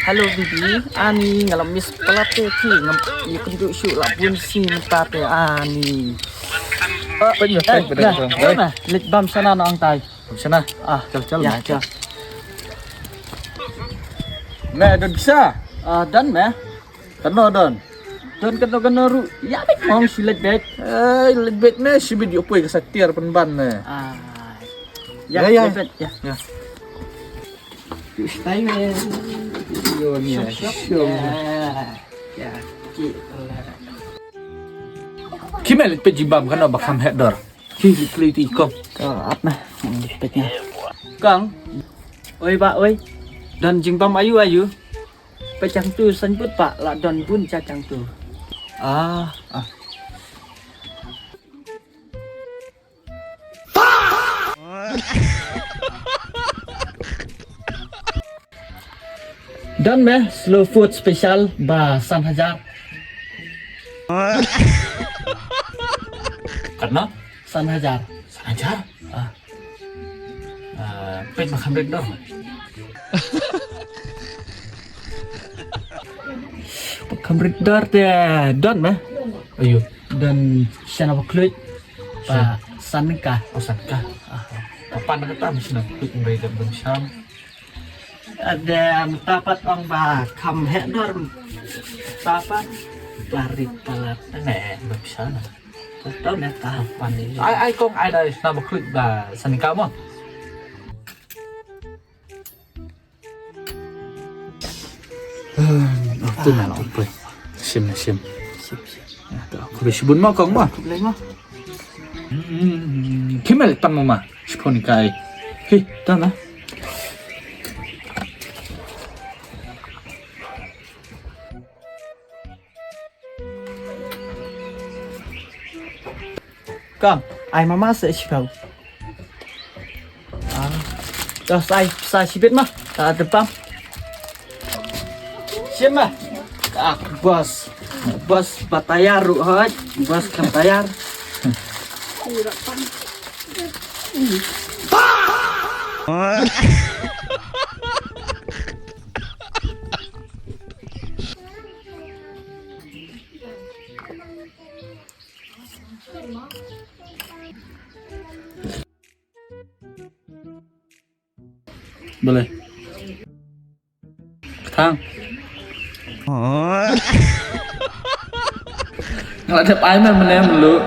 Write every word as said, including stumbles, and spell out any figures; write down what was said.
Hello baby, ani nga la miss palat te ki ngam ïa kynduh shuh la bun sngi mynta te ani. Peit ïa peit peit. Leit bam shana na ong tai. Bam shana. Ah, chal chal. Me don pisa. Ah, don me. Kano don. Don kano kano ru. Ya bet mong si leit bet. Eh, leit bet me si bit ïa poi ka sa tiar pynban me. Ah. Ya ya. Ya. Stai me. Yo ni. Ya. Ya. Ki me leit peit jibam kano ba kham het dor. Ki kli ti kong. Ka ap na. Leit peit na. Kong. Oi ba oi. Don jingbam ayu ayu. Peit chang tu san put pa la don bun cha chang tu. Ah, ah. Don me slow food special ba san hajar. Katno? San hajar. San hajar? Ah. Ah, peit ma kham rit dor. Kham rit dor te don me. Ayu. Don shana ba khleit. Ba san ka. Oh, san ka. Ah. Papan kata mesti nak klik mbai dam dam sham. Ada mynta pat ong ba kham heh dor. Mynta pat lari palat ne ba bisa na. Tahu ne ta pan ni. Ai ai kong ai da sna ba klik ba san ka mo. Ah, tu na tu pai. Sim na sim. Sip sip. Ya, tu aku dah sibun mo kong mo. Aku boleh mo. Hmm, kimel pan mo ma. Sipon kai. Hi, ta na. Kong, ai mama se shipau. Ah. Dah sai sa shibit mah. Tak ada pam. Shim mah. Ah, bos. Bos batayar ru hoj. Bos kam tayar. Boleh. Kthang. Nga la dep ai me mane melu.